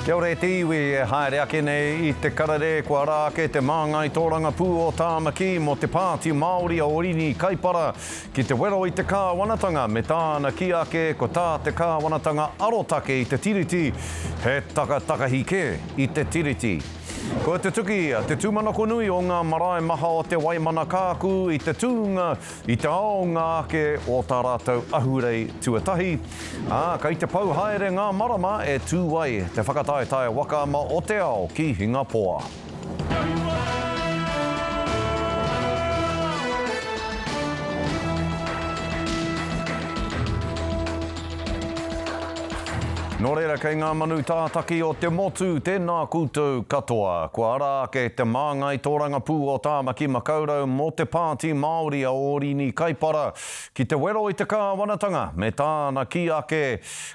Kia ora e te iwi e haere ake nei i te karere kua ara ake te māngai tōrangapū o Tāmaki mō te Pāti Māori a Orini Kaipara ki te wero i te kāwanatanga me tāna kī ake ko tā te kāwanatanga arotake i te Tiriti he takatakahi kē i te Tiriti. Kua tutuki te tūmanako nui o ngā marae maha o Te Waimana Kākū i te tūnga I te aonga ake o tā rātou ahurei tuatahi, ā, kei te pau haere ngā marama e tū ai te whakataetae waka ama o te ao ki Hingapoa. Nō reira, kei ngā manu tātaki o te motu, tēnā koutou katoa. Kua ara ake te māngai tōrangapū o Tāmaki Makaurau mō te Pāti Māori a Ōrini Kaipara ki te wero i te kāwanatanga me tāna kī ake,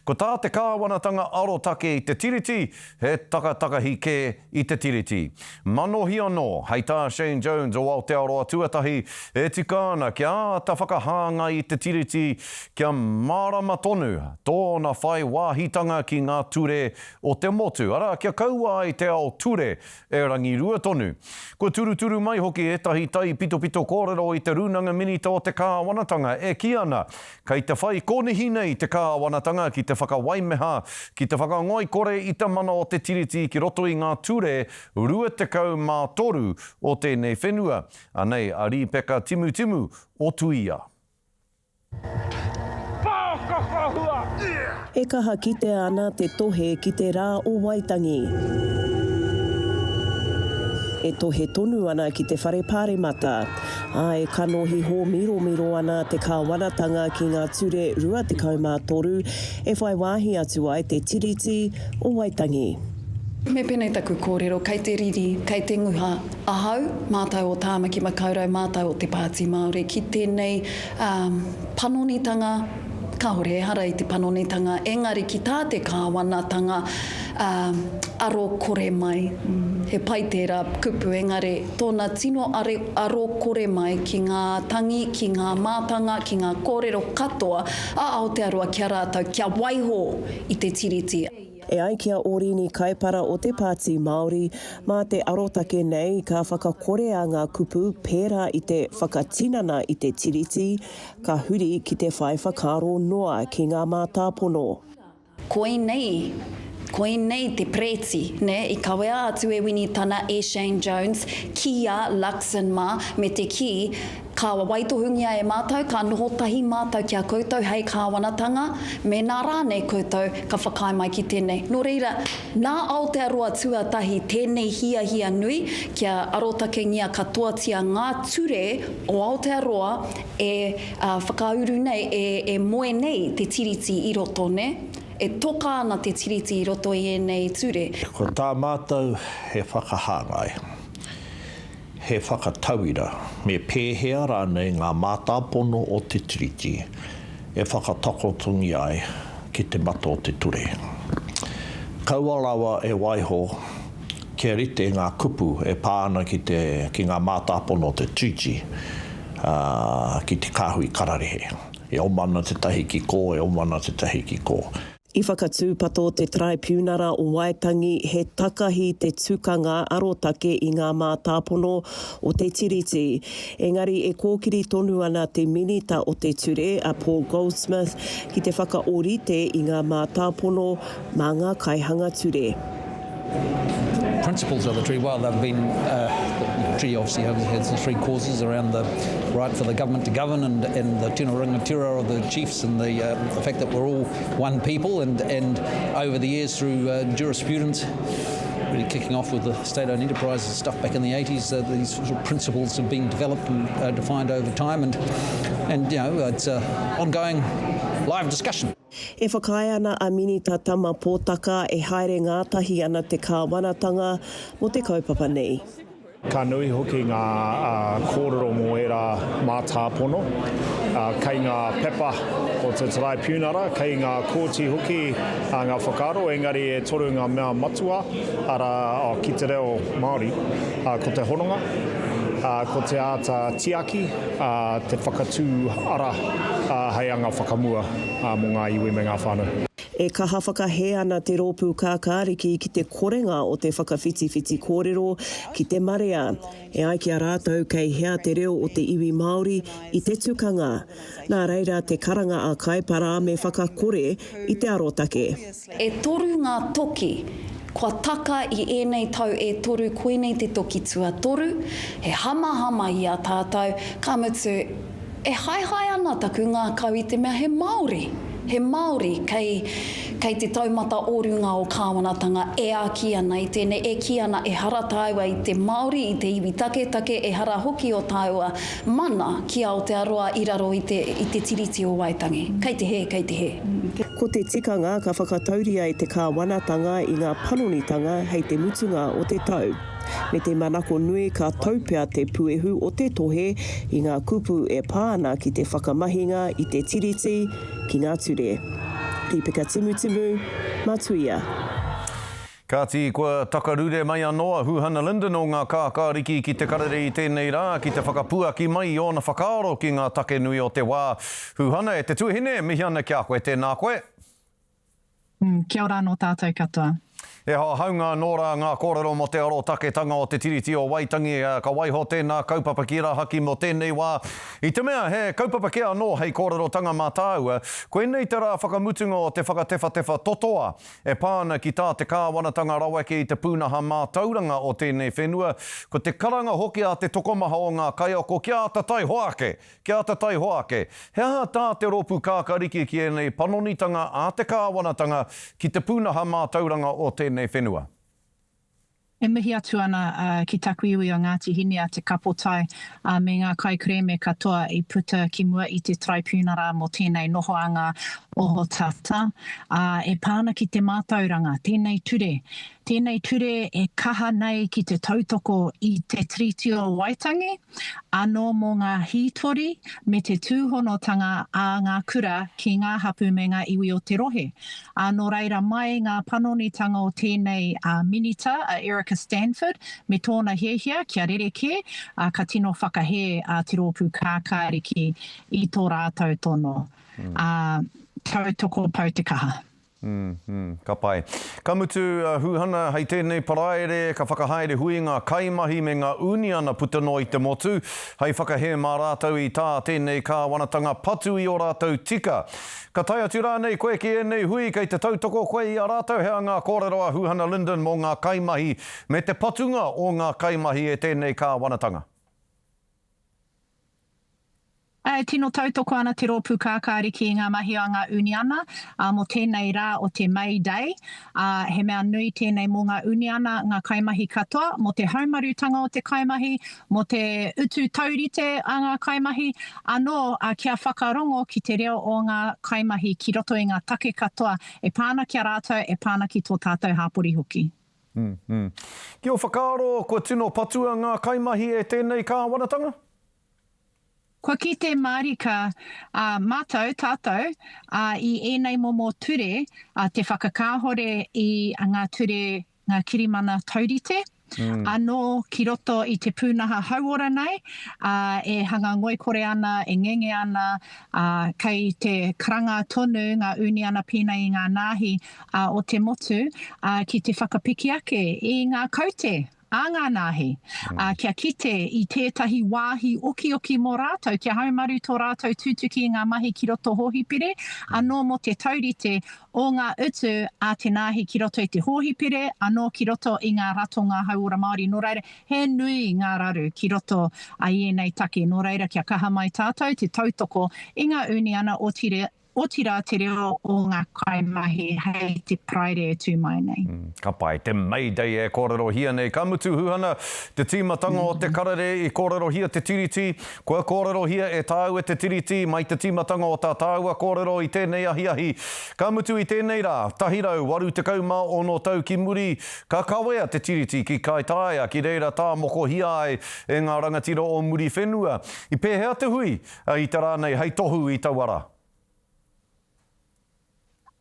ko tā te kāwanatanga arotake i te Tiriti, he takatakahi kē i te Tiriti. Manohi anō, hei tā Shane Jones o Aotearoa Tuatahi, e tika ana kia āta whakahāngai i te Tiriti kia mārama tonu tōna whai wāhitanga ki ngā ture o te motu, arā, kia kaua ai te ao ture e rangirua tonu. Kua turuturu mai hoki ētahi taipitopito kōrero i te Rūnanga Minita o te Kāwanatanga e kī ana Kei te whai konihi nei te kāwanatanga ki te whakawaimeha, ki te whakangoikore i te mana o te Tiriti ki roto i ngā ture 23 o tēnei whenua. Anei a Rīpeka Timutimu o Tuia. E kaha kitea ana te tohe ki te Rā o Waitangi. E tohe tonu ana ki te Whare Pāremata. Ā, e kanohi hōmiromiro ana te kāwanatanga ki ngā ture 23 e whai wāhi atu ai te Tiriti o Waitangi. Me pēnei taku kōrero, kei te riri, kei te nguha ahau, mātou o Tāmaki Makaurau, mātou o Te Pāti Māori ki tēnei panonitanga, kāore ehara i te panonitanga, engari ki tā te kāwanatanga aro kore mai. He pai tērā kupu, engari tōna tino aro kore mai ki ngā tangi, ki ngā mātanga, ki ngā kōrero katoa a Aotearoa ki a rātou kia waiho i te Tiriti. E ai ki a Orini Kaipara o te Pāti Māori, mā te arotake nei ka whakakorea ngā kupu pērā i te whakatinana i te Tiriti, ka huri ki te whai whakaaro noa ki ngā mātāpono. Koinei, koinei te pereti, nē, i kawea atu e Winitana, e Shane Jones, ki a Luxon mā, me te kī, ka waitohungia e mātou, ka noho tahi mātou ki a koutou hei kāwanatanga, mēnā rānei koutou ka whakaae mai ki tēnei. Nō reira, nā Aotearoa tuatahi tēnei hiahia nui kia arotakengia katoatia ngā ture o Aotearoa E whakauru nei, e moe nei te Tiriti i roto, nē? E toka ana te Tiriti i roto i ēnei ture. Ko tā mātou he whakahāngai, he whakatauira me pēhea rānei ngā mātāpono o te Tiriti e whakatakotongia ai ki te mata o te ture. Kaua rawa e waiho kia rite ngā kupu e pā ana ki te, ki ngā mātāpono o te Treaty, ā, ki te kāhui kararehe. E oma ana tētahi ki kō, e oma ana tētahi ki kō. I whakatūpato te Taraipiunara o Waitangi he takahi te tukanga arotake i ngā mātāpono o te Tiriti. Engari e kōkiri tonu ana te Minita o te Ture, a Paul Goldsmith, ki te whakaōrite i ngā mātāpono mā ngā kaihanga ture. Principles of the treaty, well they've been, uh, the treaty obviously has the three causes around the right for the government to govern and, and the tino rangatira of the chiefs and the, uh, the fact that we're all one people and, and over the years through uh, jurisprudence, really kicking off with the state-owned enterprises and stuff back in the 80s, uh, these sort of principles have been developed and uh, defined over time and, and you know, it's an ongoing live discussion. E whakaae ana a Minita Tama Potaka e haere ngātahi ana te kāwanatanga mō te kaupapa nei. Ka nui hoki ngā kōrero mō ērā mātāpono. Kei ngā pepa o te Taraipiunara, kei ngā kōti hoki ngā whakaaro, engari e toru ngā mea matua, arā, ki te reo Māori, ko te hononga, ko te āta tiaki, te whakatū ara hei anga whakamua. mō ngā iwi me ngā whānau. E kaha whakahē ana te Rōpū Kākāriki ki te korenga o te whakawhitiwhiti kōrero ki te marea. E ai ki a rātou kei hea te reo o te iwi Māori i te tukanga. Nā reira te karanga a Kaipara me whakakore i te arotake. E toru ngā toki kua taka i ēnei tau e toru, koinei te toki tuatoru, he hamahama i a tātou, ka mutu, e haehae ana taku ngākau i te mea he Māori, he Māori kei, kei te taumata o runga o kāwanatanga e āki ana i tēnei, e kī ana ehara tāua i te Māori, i te iwi taketake, ehara hoki o tāua mana ki Aotearoa i raro i te, i te Tiriti o Waitangi. Kei te hē, kei te hē. Ko te tikanga ka whakatauria e te kāwanatanga i ngā panonitanga hei te mutunga o te tau. Me te manako nui ka tau pea te puehu o te tohe i ngā kupu e pā ana ki te whakamahinga i te Tiriti ki ngā ture. Rīpeka Timutimu, Matuia. Kāti, kua takarure mai anō a Huhana Lyndon o Ngā Kākāriki ki te karere i tēnei rā ki te whakapuaki mai i ōna whakaaro ki ngā take nui o te wā. Huhana, e te tuahine, e mihi ana ki a koe, tēnā koe. Kia ora anō tātou katoa. E haunga anō rā ngā kōrero mō te arotaketanga o te Tiriti o Waitangi, ka waiho tēnā kaupapa ki rahaki mō tēnei wā. I te mea he kaupapa kē anō hei kōrerotanga mā tāua, koinei te rā whakamutunga o te whakatewhatewha totoa e pā ana ki tā te kāwanatanga raweke i te pūnaha mātauranga o tēnei whenua, ko te karanga hoki a te tokomaha o ngā kaiako kia āta taihoa ake, Kia āta taihoa ake, he aha tā te Rōpū Kākariki ki ēnei panonitanga a te kāwanatanga ki te pūnaha mātauranga o tēnei whenua? E mihi atu ana ki taku iwi o Ngāti Hine a Te Kapotai me ngā kaikerēme katoa i puta ki mua i te Taraipiunara mō tēnei nohoanga ohotata e pā ana ki te mātauranga, tēnei ture. Tēnei ture e kaha nei ki te tautoko i Te Tiriti o Waitangi, anō mō ngā hītori me te tūhonotanga a ngā kura ki ngā hapū me ngā iwi o te rohe. Ā, nō reira mai ngā panonitanga o tēnei Minita a Erica Stanford me tōna hiahia kia rerekē, ā, ka tino whakahē a Te Rōpū Kākāriki i tō rātou tono. Ā, tautoko pau te kaha. Mm, ka pai. Ka mutu, a Huhana, hei tēnei Paraire, ka whakahaere hui ngā kaimahi me ngā uniana puta noa i te motu, hei whakahē mā rātou i tā tēnei kāwanatanga patu i ō rātou tika. Ka tae atu rānei koe ki ēnei hui, kei te tautoko koe i a rātou? He aha ngā kōrero a Huhana Lyndon mō ngā kaimahi me te patunga o ngā kaimahi e tēnei kāwanatanga? E tino tautoko ana te Rōpū Kākāriki i ngā mahi a ngā uniana mō tēnei rā o te May Day. He mea nui tēnei mō ngā uniana, ngā kaimahi katoa, mō te haumarutanga o te kaimahi, mō te utu taurite a ngā kaimahi, anō kia whakarongo ki te reo o ngā kaimahi ki roto i ngā take katoa e pā ana ki a rātou, e pā ana ki tō tātou hāpori hoki. Ki ō whakaaro, kua tino patua ngā kaimahi e tēnei kāwanatanga? Kua kite mārika ā mātou, tātou, ā, i ēnei momo ture, ā, te whakakāhore i ngā ture, ngā kirimana taurite, anō ki roto i te pūnaha hauora nei, ā, e hanga ngoikore ana, e ngenge ana, ā, kei te karanga tonu ngā uniana pēnei i ngā nāhi, ā, o te motu, ā, ki te whakapiki ake i ngā kaute. A ngā nāhi, ā, kia kite i tētahi wāhi okioki mō rātou, kia haumaru tō rātou tutuki i ngā mahi ki roto hōhipere, anō mō te taurite o ngā utu a te nāhi ki roto i te hōhipere, anō ki roto i ngā ratonga hauora Māori. Nō reira, he nui ngā raru ki roto i ēnei take, nō reira kia kaha mai tātou te tautoko i ngā uniana, otirā, Otirā te reo o ngā kaimahi hei te Paraire e tū mai nei. Ka pai te May Day e kōrerohia nei. Ka mutu Huhana, te tīmatanga o te karere i kōrerohia te Tiriti, kua kōrerohia e tāua te Tiriti mai te tīmatanga o tā tāua kōrero i tēnei ahiahi. Ka mutu i tēnei rā, 186 tau ki muri, ka kawea te Tiriti ki Kaitaia, ki reira tāmokohia ai e ngā rangatira o Muriwhenua. I pēhea te hui? I te rā nei hei tohu i taua rā.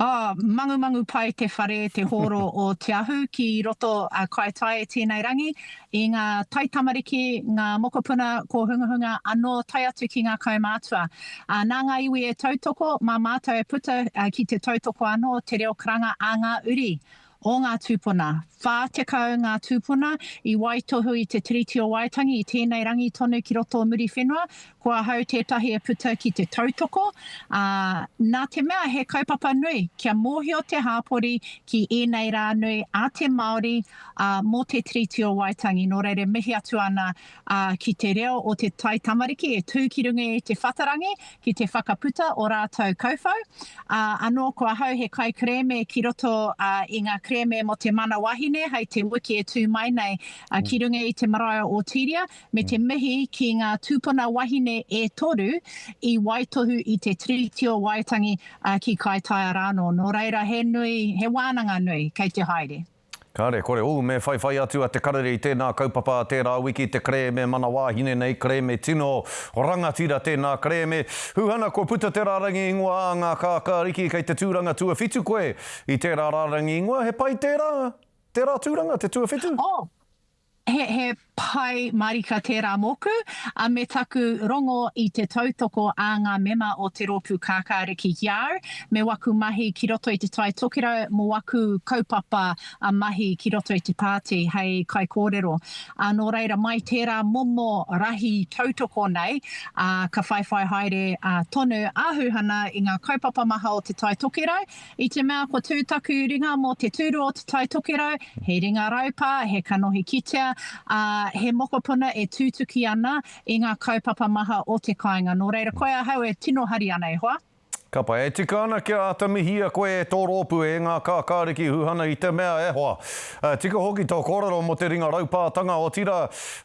Oh, mangumangu pai te whare, te hōro o Te Ahu ki roto a Kaitaia i tēnei rangi, i ngā taitamariki, ngā mokopuna kōhungahunga anō tae atu ki ngā kaumātua. Ā, nā ngā iwi e tautoko, mā mātou e puta ki te tautoko anō te reo karanga a ngā uri o ngā tūpuna. 40 ngā tūpuna i waitohu i te Tiriti o Waitangi i tēnei rangi tonu ki roto o Muriwhenua, ko ahau tētahi e puta ki te tautoko, ā, nā te mea he kaupapa nui kia mōhio te hāpori ki ēnei rā nui a te Māori, ā, mō te Tiriti o Waitangi. Nō reira e mihi atu ana, ā, ki te reo o te taitamariki e tū ki runga i te whatarangi ki te whakaputa o rātou kauwhau, ā, anō ko ahau he kaikerēme ki roto i ngā kerēme mō te mana wahine hei te wiki e tū mai nei ki runga i te marae o Ōtīria, me te mihi ki ngā tūpuna wahine e toru i waitohu i te Tiriti o Waitangi ki Kaitaia rānō. Nō reira he nui, he wānanga nui kei te haere. Kāre, kore, ū, me whaiwhai atu a Te Karere i tēnā kaupapa a tērā wiki, te kerēme mana wāhine nei, kerēme tino rangatira tēnā kerēme. Huhana, kua puta te rārangi ingoa a ngā kākāriki kei te tūranga tuawhitu koe i tērā rārangi ingoa, he pai tērā, tērā tūranga, te tuawhitu? Oh, He, he pai marika tērā mōku, ā, me taku rongo i te tautoko a ngā mema o te Rōpū Kākāriki ki a au, me waku mahi ki roto i Te Tai Tokerau mō waku kaupapa mahi ki roto i te pāti hei kaikōrero. Ā, nō reira, mai tērā momo rahi tautoko nei, ā, ka whaiwhai haere tonu a Huhana i ngā kaupapa maha o Te Tai Tokerau, I te mea kua tū taku ringa mō te tūru o Te Tai Tokerau, he ringa raupā, he kanohi kitea, ā, he mokopuna e tūtuki ana i ngā kaupapa maha o te kāinga. Nō reira, koe ahau e tino hari ana e hoa. Ka pai. E tika ana kia āta mihia koe e tō rōpū, e ngā kākāriki huhana i te mea, e hoa. Tika hoki tō kōrero mō te ringa raupātanga, otirā,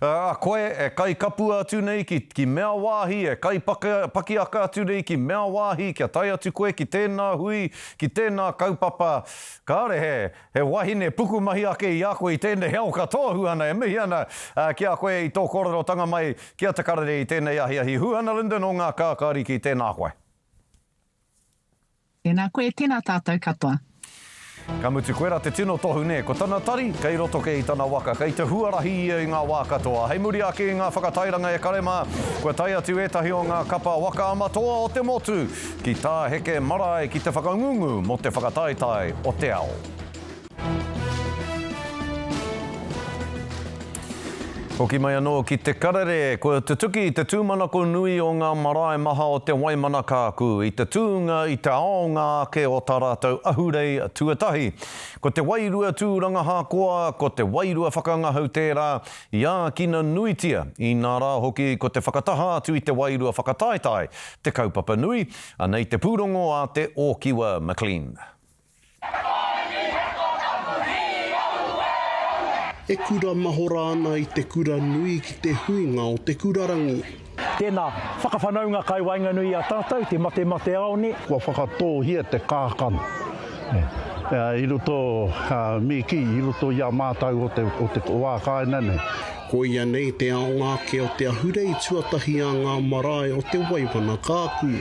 a koe e kai kapua atu nei ki, ki mea wāhi, e kai pakiaka atu nei ki mea wāhi, kia tae atu koe ki tēnā hui, ki tēnā kaupapa, kāre he, he wahine pukumahi ake i a koe i tēnei ao katoa, Huhana, e mihi ana ki a koe i tō kōrerotanga mai ki a Te Karere i tēnei ahiahi. Huhana Lyndon o Ngā Kākāriki, tēnā koe. Tēnā koe, tēnā tātou katoa. Ka mutu koirā te tino tohu nē, ko tana tari kei roto kē i tana waka, kei te huarahi ia i ngā wā katoa. Hei muri ake i ngā whakatairanga e kare mā, kua tae atu ētahi o ngā kapa waka ama toa o te motu ki Tāheke Marae ki te whakangungu mō te whakataetae o te ao. Hoki mai anō ki te karere, kua tutuki te tūmanako nui o ngā marae maha o Te Waimana Kākū i te tūnga i te aonga ake o tā rātou ahurei tuatahi. Ko te wairua tūranga hākoa, ko te wairua whakangahau tērā i ākina nuitia, inā rā hoki ko te whakataha atu i te wairua whakataetae te kaupapa nui. Anei te pūrongo a te Ōkiwa McLean. E kura mahora ana i te kura nui ki te huinga o te kurarangi. Tēnā, whakawhanaunga kai waenganui i a tātou, te matemateaone. Kua whakatōhia te kākano i roto, me kī, i roto i a mātou o te, o te wā kāinga nei. Koia nei te aonga ake o te ahurei tuatahi a ngā marae o Te Waiwana Kākū.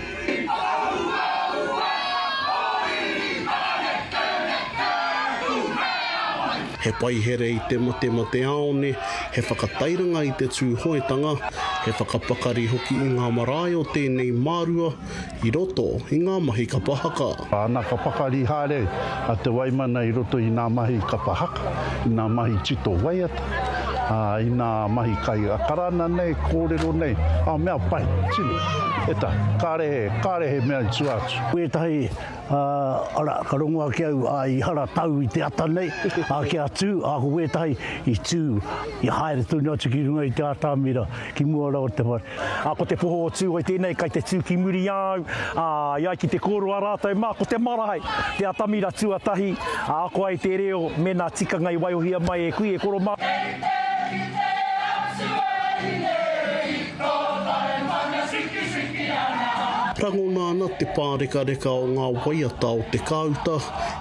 He paihere i te matemateāone, he whakatairanga i te Tūhoetanga, he whakapakari hoki i ngā marae o tēnei mārua i roto i ngā mahi kapa haka. Ana ka pakari haere a Te Waimana i roto i nā mahi kapa haka, i nā mahi tito waiata, ā, i nā mahi kai karana nei, kōrero nei, ā, mea pai, tino, e ta, kāre he, kāre he mea i tua atu. Wētahi, ā, ara, ka rongo ake au, ā, i hara tau i te ata nei, ā, kia tū, ā, ko wētahi i tū, i haere tonu atu ki runga i te atamira, ki mua rawa o te whare. Ā, ko te poho o Tūhoe tēnei kai te tū ki muri i a au, ā, i ai ki te kōrero a rātou mā, ko te marae, te atamira tuatahi, ā, ako ai te reo me nā tikanga i waihohia mai e kui, e koro mā. Kei te kite atu e hine i tō tae mana sikisiki ana. Rangona ana te pārekareka o ngā waiata o te kāuta,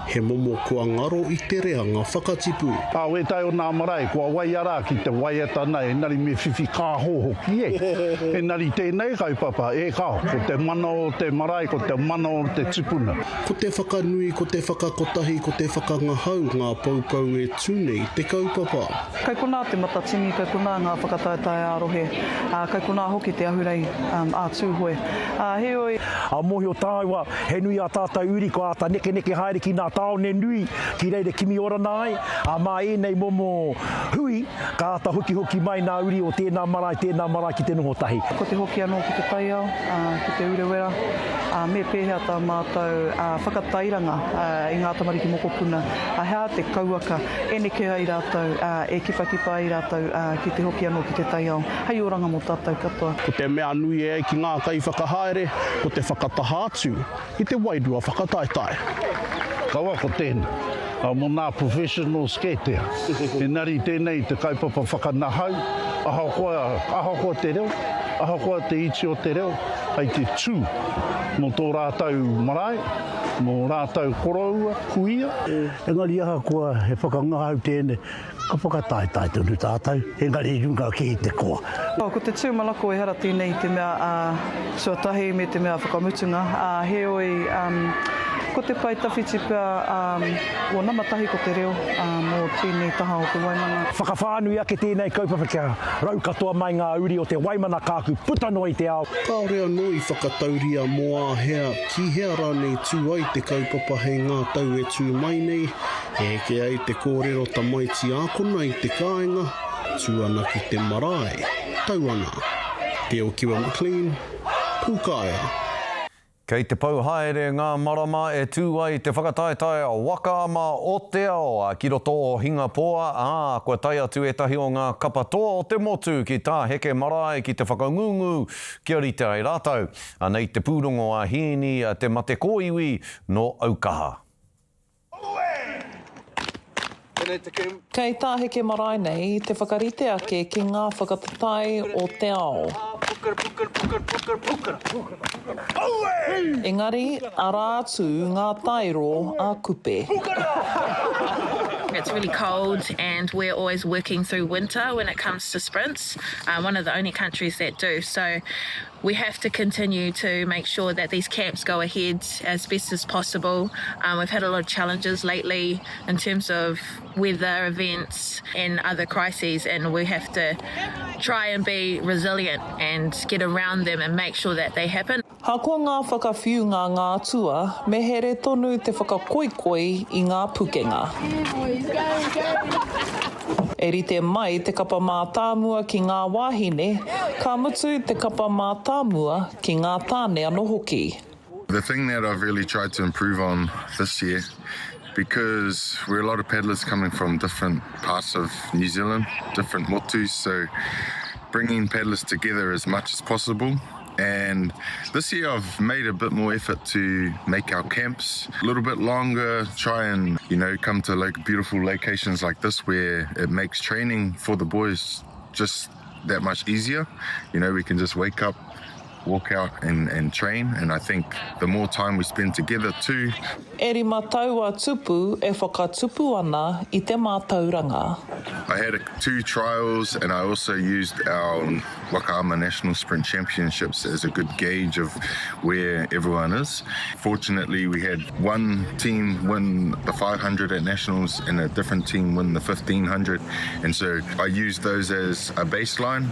he momo kua ngaro i te reanga whakatipu. Ā, wētahi o nā marae kua waia rā ki te waiata nei, engari me whiwhi kāho hoki e. Engari tēnei kaupapa, e kāo, ko te mana o te marae, ko te mana o te tupuna. Ko te whakanui, ko te whakakotahi, ko te whakangahau ngā poupou e tū nei te kaupapa. Kei konā te Matatini, kei konā ngā whakataetae ā-rohe, ā, kei konā hoki te ahurei ā-Tūhoe. Ā, heoi. Ā, mōhio tāua, he nui ā tātou uri kua āta nekeneke haere ki nā tāone nui, ki reira kimi orana ai, ā, mā ēnei momo hui, ka āta hokihoki mai nā uri o tēnā marae, tēnā marae ki te noho tahi. Ko te hoki anō ki te taiao, ā, ki te urewera, ā, me pēhea tā mātou whakatairanga i ngā tamariki mokopuna, ā, he aha te kauaka e neke ai rātou, ā, e kipakipa ai rātou, ā, ki te hoki anō ki te taiao, hei oranga mō tātou katoa. Ko te mea nui e ai ki ngā kaiwhakahaere, ko te whakataha atu i te wairua whakataetae. Kaua ko tēnā, mō nā professionals kē tērā. Engari tēnei te kaupapa whakanahau, ahakoa, ahakoa te reo, ahakoa te iti o te reo, hei te tū mō tō rātou marae, mō rātou koroua, kuia. Engari ahakoa he whakangahau tēnei, ka whakataetae tonu tātou, engari i runga kē i te koa. Ko te tūmanako ehara tēnei i te mea tuatahi me te mea whakamutunga, heoi ko te pae tawhiti pea o nama tahi ko te reo mō tēnei taha o te Waimana. Whakawhānui ake tēnei kaupapa kia rau katoa mai ngā uri o te Waimana Kāku puta noa i te ao. Kāore anō i whakatauria mō āhea, ki hea rānei tū ai te kaupapa hei ngā tau e tū mai nei, E eke ai te kōrero tamaiti ākona i te kāinga, tū ana ki te marae, tau ana. Te Okiwa McLean, Pūkaea. Kei te pau haere ngā marama e tū ai te whakataetae waka ama o te ao ki roto o Hingapoa, ā, kua tae atu ētahi o ngā kapa toa o te motu ki Tāheke Marae ki te whakangungu kia rite ai rātou. Anei te pūrongo a Hīni Te Mate Kōiwi nō Aukaha. Kei Tāheke Marae nei te whakarite ake ki ngā whakatatae o te ao. Engari, arā atu ngā taero a Kupe. It's really cold and we're always working through winter when it comes to sprints, one of the only countries that do. So we have to continue to make sure that these camps go ahead as best as possible. Um, we've had a lot of challenges lately in terms of weather events and other crises, and we have to try and be resilient and get around them and make sure that they happen. Ahakoa ngā whakawhiunga ngā atua, me here tonu te whakakoikoi i ngā pukenga. E rite mai te kapa mātāmua ki ngā wāhine, ka mutu te kapa mātāmua ki ngā tāne anō hoki. The thing that I've really tried to improve on this year, because we're a lot of paddlers coming from different parts of New Zealand, different motus, so bringing paddlers together as much as possible. And this year I've made a bit more effort to make our camps a little bit longer, try and, you know, come to like beautiful locations like this where it makes training for the boys just that much easier. You know, we can just wake up, walk out and, and train. And I think the more time we spend together too. E rima tau a Tupu e whakatupu ana i te mātauranga. I had a, two trials and I also used our Waka Ama National Sprint Championships as a good gauge of where everyone is. Fortunately, we had one team win the 500 at Nationals and a different team win the 1500. And so I used those as a baseline.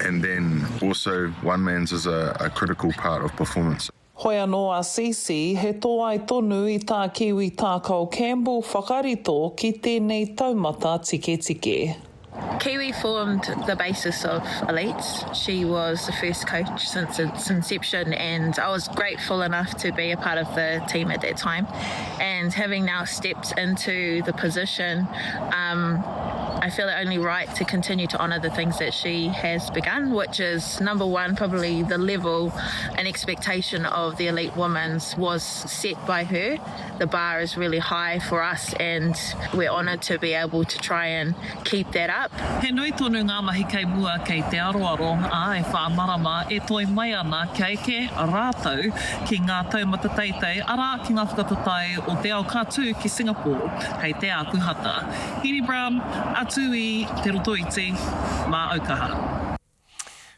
And then also one man's is a, a critical part of performance. Hoi anō a Cece, he tōai tonu i tā Kiwi Tākao Campbell whakarito ki tēnei taumata tiketike. Kiwi formed the basis of Elites. She was the first coach since its inception and I was grateful enough to be a part of the team at that time. And having now stepped into the position, um, I feel it only right to continue to honour the things that she has begun, which is number one, probably the level and expectation of the elite women's was set by her. The bar is really high for us and we're honoured to be able to try and keep that up. He nui tonu ngā mahi kei mua kei te aroaro, ā, e whā marama e toe mai ana kia eke rātou ki ngā taumata teitei, arā, ki ngā whakatatae o te ao ka tū ki Singapore hei te Ākuhata. Hiri Brown, atu i Te Rotoiti, mā Aukaha.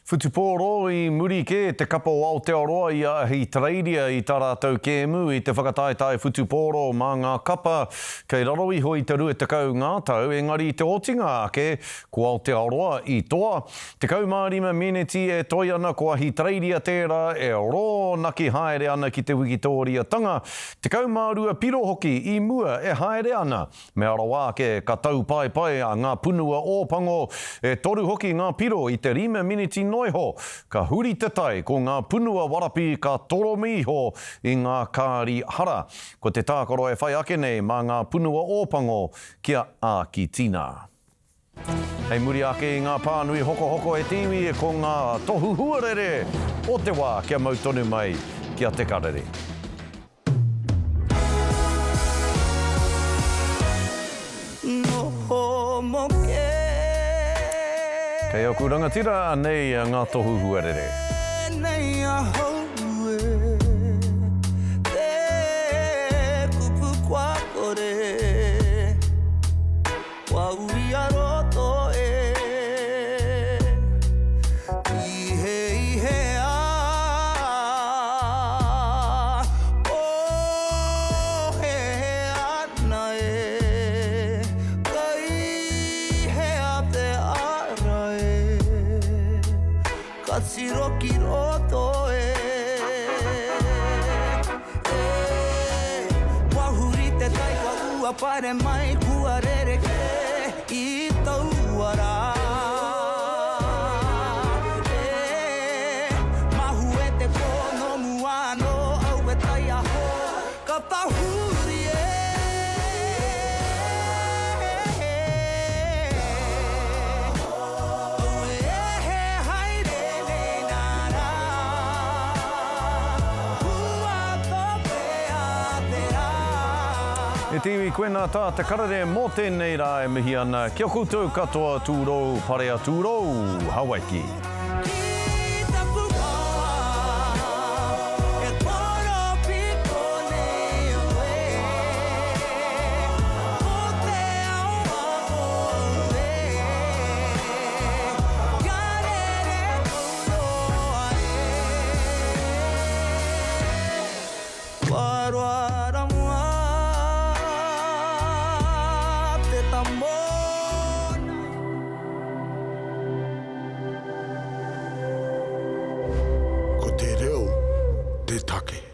Whutupōro i muri kē te kapa o Aotearoa i a Ahitereiria i tā rātou kēmu i te whakataetae whutupōro mā ngā kapa kei raro iho i te 20 ngā tau, engari i te otinga ake ko Aotearoa i toa. 15 meneti e toe ana ko Ahitereiria tērā e rōnaki haere ana ki te wikitōriatanga, 12 piro hoki i mua e haere ana. Mea rawa ake, ka taupaepae a Ngā Punua Ōpango, e toru hoki ngā piro i te rima miniti noa iho, ka huri te tai, ko ngā punua warapi ka toromi iho i ngā kāri hara. Ko te tākaro e whai ake nei mā Ngā Punua Ōpango kia ākitina. Hei muri ake i ngā pānui hokohoko e te iwi ko ngā tohu huarere o te wā kia mau tonu mai ki a Te Karere. Kei aku rangatira anei ngā tohu huarere. Kua uri a roto e. Ihe ihe a. Pōhēhē ana e. Kei hea te ara e. Ka tiro ki roto e. E, kua huri te tai, kua ua pare mai, kua rerekē i taua rā. E, mahue te pō nō mua anō au e taiaho, ka tahuri e. E te iwi, koinā tā te karere mō tēnei rā e mihi ana ki a koutou katoa tūrou parea tūrou Hawaiki. Ko te reo te take.